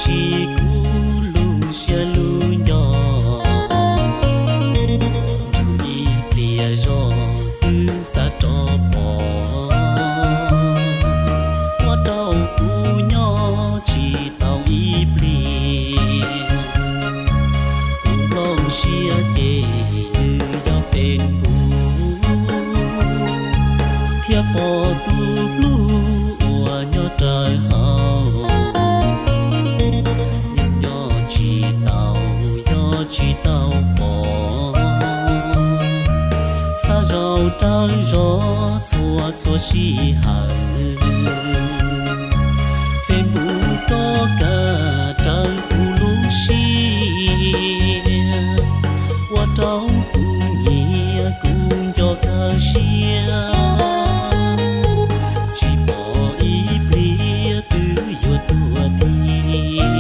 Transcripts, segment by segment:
Tsis kuv lub siab lub nco, ntsug ib pliag zog twb xav rov pom. Ua rau kuv nyob tsis tau ib pliag, kuv nplooj siab ces nws yog Facebook, thiab pom tus hlub uas nyob raws hauv. Yeej nco tsis tau, yog tsis tau pom, xav zaum rawv zov txhua txhua sij hawm. Facebook koj kav raws kuv lub siab, ua rau kuv nyiam kuv nco kawg siab. Tsis pom ib pliag twb yuav tuag tiag,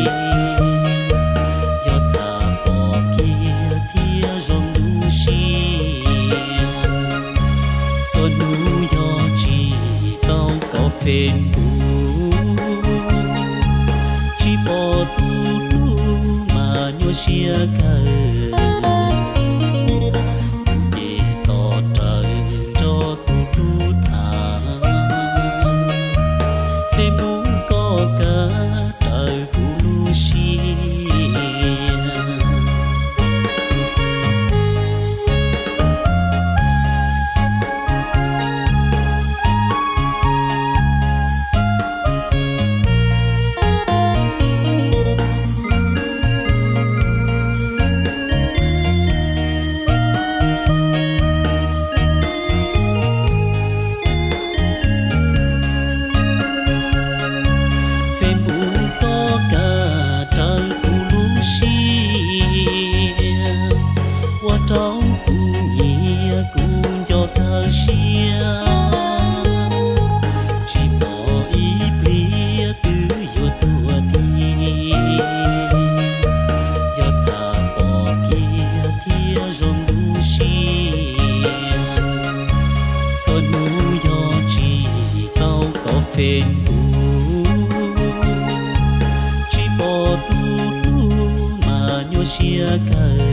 yog tham pom kiag thiab zoo lub siab. Txhua hnub yog tsis tau kov Facebook, tsis pom tus hlub mas nyuaj siab kawg. Kuv ces tos raws nrog tus hlub tham, Facebook koj kav raws kuv lub siab. Facebook koj kav raws kuv lub siab, ua rau kuv nyiam kuv nco kawg siab. Tsis pom ib pliag twb yuav tuag tiag, yog tham pom kiag thiab zoo lub siab. Txhua hnub yog tsis tau kov Facebook, tsis pom tus hlub mas nyuaj siab kawg.